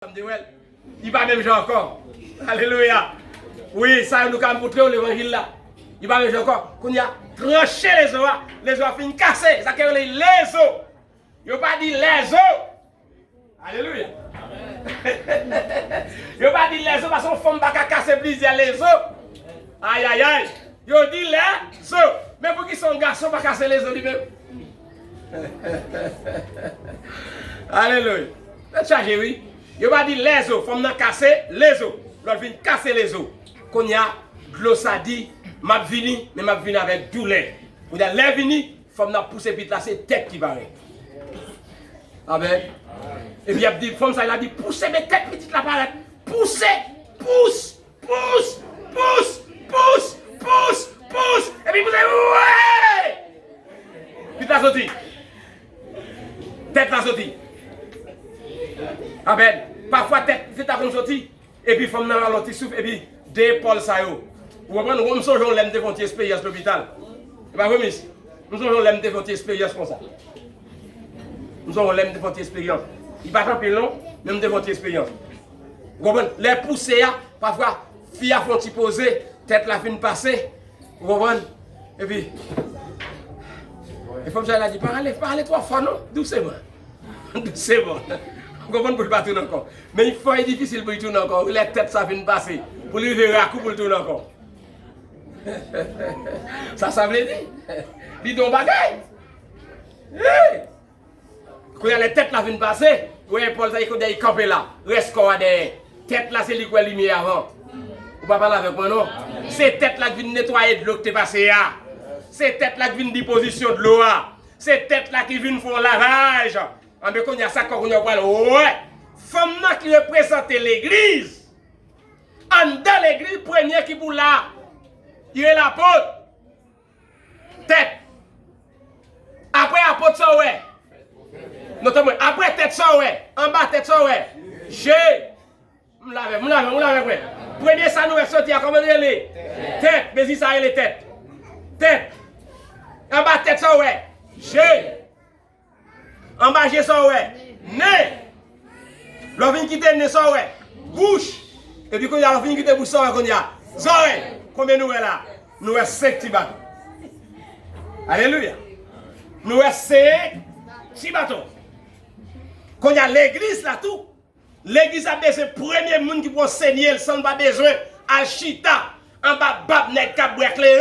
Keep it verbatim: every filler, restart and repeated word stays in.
Sa m te wè l. Li pa menm jan ankò. Alelouya. Wi, sa yo nou ka montre w levanjil la. Li pa menm jan ankò. Kounye a, tranche lezo a. Lezo a fin kase. Sa k rele lezo. Yo pa di lèzo. Alelouya. Yo pa di lèzo paske yon fanm pa ka kase plizyè lezo. Ayayay. Yo di lèzo. Men poukisa yon gason pa kase lezo li menm? Alelouya. Tèt chaje, wi. Yo pa di lèzo. Fanm nan kase lezo. Lòt vin kase lezo. Kounye a, dlo sa di, m ap vini, men m ap vini avèk doulè. Kounye a, lè vini, fanm nan pouse pitit la, se tèt ki parèt. Amen. Epi y ap di, fanm sa la di, pouse, men tèt pitit la parèt. Pouse, pous, pous, pous, pous, pous, pous. Epi pouse, wè! Pitit la soti. Tèt la soti. Amen. Pafwa tèt pitit la konn soti. Epi fanm nan ba l yon ti souf, epi de epòl sa yo. Ou konprann? Ou konn, m sonje yon lè m te fè yon ti esperyans lopital. E pa vre, mis? M sonje yon lè m te fè yon ti esperyans konsa. M sonje yon lè m te fè yon ti esperyans. Li pa t anpil non, men m te fè yon ti esperyans. Ou konprann? Lè pouse a, pafwa, fi a fè yon ti poze, tèt la fin pase. Ou konprann? Epi, e fanm sa la di, pa rale, pa rale twò fò non, douseman. Douseman. Ou konprann, pou l pa tounen ankò. Men fò e difisil pou l tounen ankò. Lè tèt sa fin pase, pou l rive rakou pou l tounen ankò. Sa sa vle di? Li di yon bagay. Hey! Kounye a lè tèt la fin pase, ou wè epòl sa, kounye a li kanpe la. Rès kò a dèyè. Tèt la se li k wè limyè avan. Ou pa pale avèk mwen non. Se tèt la k vin netwaye dlo k te pase a. Se tèt la k vin di pozisyon dlo a. Se tèt la ki vin fè yon lavaj. Anben kounye a sa k kounye a w pral wè. Fanm nan ki reprezante legliz. Anndan legliz, premye ki pou la. Li rele apot. Tèt. Apre apot sa w wè. Non, tann mwen. Apre tèt sa w wè. Anba tèt sa w wè. Je. M lave, m lave, m lave mwen. Premye sa nou wè soti a kòman l rele? Tèt. Mezi sa rele tèt. Tèt. Anba tèt sa w wè. Je. Anba je sa w wè. Nen. Lè w fin kite nen sa w wè. Bouch. Epi kounye a lè w fin kite bouch sa w wè kounye a. Zòrèy. Konbyen nou wè la? Nou wè senk ti baton. Alelouya. Nou wè senk ti baton. Kounye a legliz la tou. Legliz la bezwen premye moun ki pran senye l san l pa bezwen al chita anba bab nèg k ap bwè kleren.